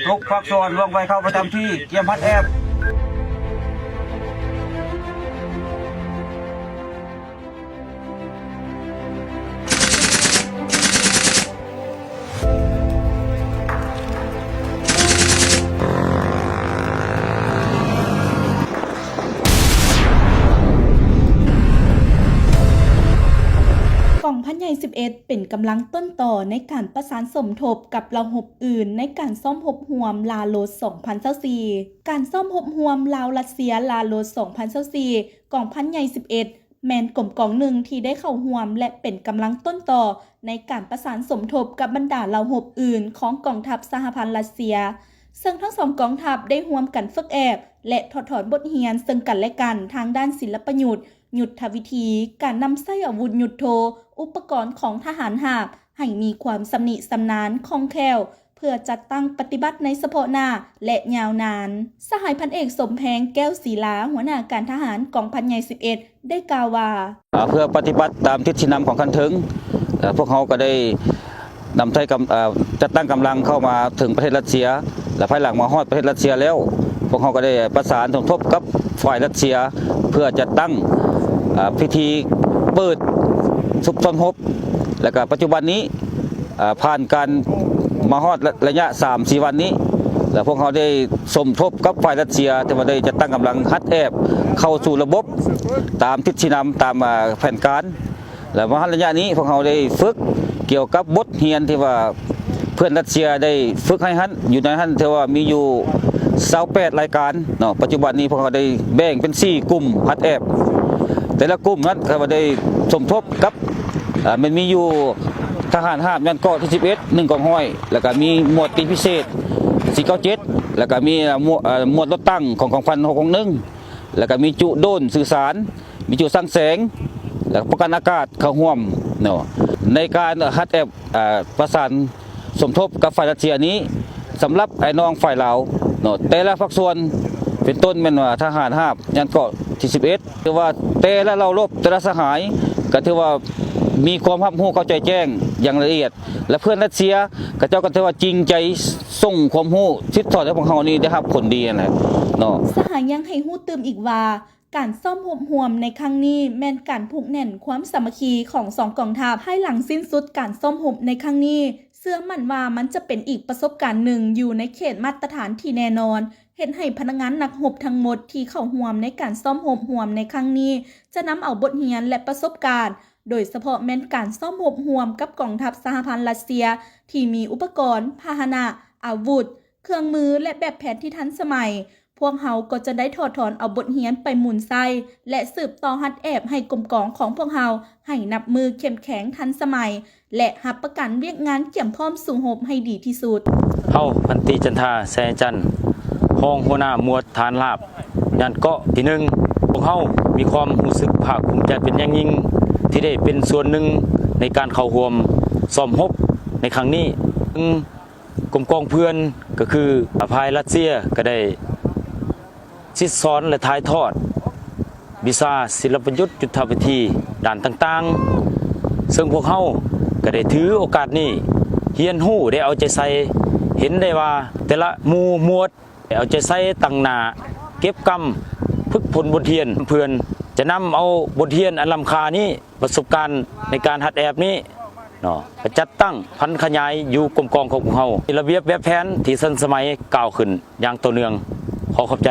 ທຸກພາກສ່ວນລ່ວງໄວເຂົ້າປະຈຳທີ່ ກຽມຮັດແອບ. ກອງພັນໃຫຍ່ສິບເອັດ ເປັນກຳລັງຕົ້ນຕໍໃນການປະສານສົມທົບກັບລາວຮົບອື່ນໃນການຊ້ອມຮົບຮ່ວມລາໂລດສອງພັນຊາວສີ່. ການຊ້ອມຮົບຮ່ວມລາວ-ຣັດເຊຍລາໂລດສອງພັນຊາວສີ່ ກອງພັນໃຫຍ່ສິບເອັດ ແມ່ນກົມກອງໜຶ່ງທີ່ໄດ້ເຂົ້າຮ່ວມ ແລະ ເປັນກຳລັງຕົ້ນຕໍໃນການປະສານສົມທົບກັບບັນດາລາວຮົບອື່ນຂອງກອງທັບສະຫະພັນຣັດເຊຍ, ເຊິ່ງທັງສອງກອງທັບໄດ້ຮ່ວມກັນຝຶກແອບ ແລະ ຖອດຖອນບົດຮຽນເຊິ່ງກັນແລະກັນທາງດ້ານສິລະປະຍຸດ, ຍຸດທະວິທີ, ການນຳໃຊ້ອາວຸດຍຸດໂທ, ອຸປະກອນຂອງທະຫານຫາບ ໃຫ້ມີຄວາມຊຳນິຊຳນານ, ຄ່ອງແຄ້ວ ເພື່ອຈັດຕັ້ງປະຕິບັດໃນສະເພາະໜ້າ ແລະ ຍາວນານ. ສະຫາຍພັນເອກ ສົມແພງ ແກ້ວສີລາ ຫົວໜ້າການທະຫານກອງພັນໃຫຍ່ສິບເອັດ ໄດ້ກ່າວວ່າ ເພື່ອປະຕິບັດຕາມທິດຊີ້ນຳຂອງຂັ້ນເທິງ, ເອີ ພວກເຮົາກໍໄດ້ນຳໃຊ້ກຳ ເອີ ຈັດຕັ້ງກຳລັງເຂົ້າມາເຖິງປະເທດຣັດເຊຍ ແລະ ພາຍຫຼັງມາຮອດປະເທດຣັດເຊຍແລ້ວ, ພວກເຮົາກໍໄດ້ປະສານສົມທົບກັບຝ່າຍຣັດເຊຍ ເພື່ອຈັດຕັ້ງ ເອີ ພິທີເປີດຊຸກຊ້ອມຮົບ ແລະ ກະປັດຈຸບັນນີ້ ເອີ ຜ່ານການມາຮອດໄລ ໄລຍະສາມສີ່ວັນນີ້ ແລະ ພວກເຮົາໄດ້ສົມທົບກັບຝ່າຍຣັດເຊຍ ທີ່ວ່າໄດ້ຈັດຕັ້ງກຳລັງຮັດແອບເຂົ້າສູ່ລະບົບຕາມທິດຊີ້ນຳ ຕາມ ເອີ ແຜນການ ແລະ ມາຮອດໄລຍະນີ້ ພວກເຮົາໄດ້ຝຶກກ່ຽວກັບບົດຮຽນທີ່ວ່າເພື່ອນຣັດເຊຍໄດ້ຝຶກໃຫ້ຫັ້ນ ຢູ່ໃນຫັ້ນຖືວ່າມີຢູ່ຊາວແປດລາຍການເນາະ. ປັດຈຸບັນນີ້ພວກເຮົາໄດ້ແບ່ງເປັນສີ່ກຸ່ມຮັດແອບ ແຕ່ລະກຸ່ມນັ້ນກໍໄດ້ສົມທົບກັບ ເອີ ແມ່ນມີຢູ່ທະຫານຫາບຍານເກາະທີສິບເອັດ ໜຶ່ງກອງຮ້ອຍ ແລ້ວກໍມີໝວດຕີພິເສດສີ່ເກົ້າເຈັດ ແລ້ວກໍມີ ເອີ ໝວດ ເອີ ໝວດລົດຕັງຂອງກອງພັນຫົກຫົກໜຶ່ງ ແລ້ວກໍມີຈຸໂດຣນສື່ສານ ມີຈຸສັງແສງ ແລ້ວກໍປ້ອງກັນອາກາດເຂົ້າຮ່ວມເນາະ ໃນການຮັດແອບ ເອີ ປະສານ ສົມທົບກັບຝ່າຍຣັດເຊຍນີ້ ສຳລັບອ້າຍນ້ອງຝ່າຍລາວເນາະ ແຕ່ລະພາກສ່ວນ ເປັນຕົ້ນແມ່ນວ່າທະຫານຫາບຍານເກາະທີສິບເອັດ ຖືວ່າແຕ່ລະເຫຼົ່າລົບ ແຕ່ລະສະຫາຍ ກໍຖືວ່າມີຄວາມຮັບຮູ້ເຂົ້າໃຈແຈ້ງຢ່າງລະອຽດ ແລະ ເພື່ອນຣັດເຊຍ ເຂົາເຈົ້າກໍຖືວ່າຈິງໃຈສົ່ງຄວາມຮູ້ສືບທອດໃຫ້ພວກເຮົານີ້ໄດ້ຮັບຜົນດີຫັ້ນແຫຼະເນາະ. ສະຫາຍຍັງໃຫ້ຮູ້ຕື່ມອີກວ່າ ການຊ້ອມຮົບຮ່ວມໃນຄັ້ງນີ້ແມ່ນການຜູກແໜ້ນຄວາມສາມັກຄີຂອງສອງກອງທັບ. ພາຍຫຼັງສິ້ນສຸດການຊ້ອມຮົບໃນຄັ້ງນີ້, ເຊື່ອໝັ້ນວ່າມັນຈະເປັນອີກປະສົບການໜຶ່ງຢູ່ໃນເຂດມາດຕະຖານທີ່ແນ່ນອນ, ເຮັດໃຫ້ພະນັກງານນັກຮົບທັງໝົດທີ່ເຂົ້າຮ່ວມໃນການຊ້ອມຮົບຮ່ວມໃນຄັ້ງນີ້ ຈະນຳເອົາບົດຮຽນ ແລະ ປະສົບການ, ໂດຍສະເພາະແມ່ນການຊ້ອມຮົບຮ່ວມກັບກອງທັບສະຫະພັນຣັດເຊຍ ທີ່ມີອຸປະກອນ, ພາຫະນະ, ອາວຸດ, ເຄື່ອງມື ແລະ ແບບແຜນທີ່ທັນສະໄໝ. ພວກເຮົາກໍຈະໄດ້ຖອດຖອນເອົາບົດຮຽນໄປໝູນໃຊ້ ແລະ ສືບຕໍ່ຮັດແອບໃຫ້ກົມກອງຂອງພວກເຮົາໃຫ້ນັບມື້ເຂັ້ມແຂງທັນສະໄໝ ແລະ ຮັບປະກັນວຽກງານກຽມພ້ອມສູ້ຮົບໃຫ້ດີທີ່ສຸດ. ເຮົາ ພັນຕີ ຈັນທາ ໄຊຍະຈັນ ຮອງຫົວໜ້າໝວດທະຫານລາບ ຍານເກາະທີໜຶ່ງ ພວກເຮົາມີຄວາມຮູ້ສຶກພາກພູມໃຈເປັນຢ່າງຍິ່ງ ທີ່ໄດ້ເປັນສ່ວນໜຶ່ງໃນການເຂົ້າຮ່ວມຊ້ອມຮົບໃນຄັ້ງນີ້. ກຸ່ມກອງເພື່ອນກໍຄືຝ່າຍຣັດເຊຍກໍໄດ້ສິດສອນ ແລະ ຖ່າຍທອດວິຊາສິລະປະຍຸດ ຍຸດທະວິທີດ້ານຕ່າງໆ ເຊິ່ງພວກເຮົາກໍໄດ້ຖືໂອກາດນີ້ຮຽນຮູ້ ໄດ້ເອົາໃຈໃສ່ ເຫັນໄດ້ວ່າແຕ່ລະໝູ່ໝວດໄດ້ເອົາໃຈໃສ່ຕັ້ງໜ້າເກັບກຳຝຶກຝົນບົດຮຽນ ເພື່ອຈະນຳເອົາບົດຮຽນອັນລ້ຳຄ່ານີ້ ປະສົບການໃນການຮັດແອບນີ້ເນາະ ໄປຈັດຕັ້ງຜັນຂະຫຍາຍຢູ່ກົມກອງຂອງພວກເຮົາ ມີລະບຽບແບບແຜນທີ່ທັນສະໄໝກ້າວຂຶ້ນຢ່າງຕໍ່ເນື່ອງ. ຂໍຂອບໃຈ.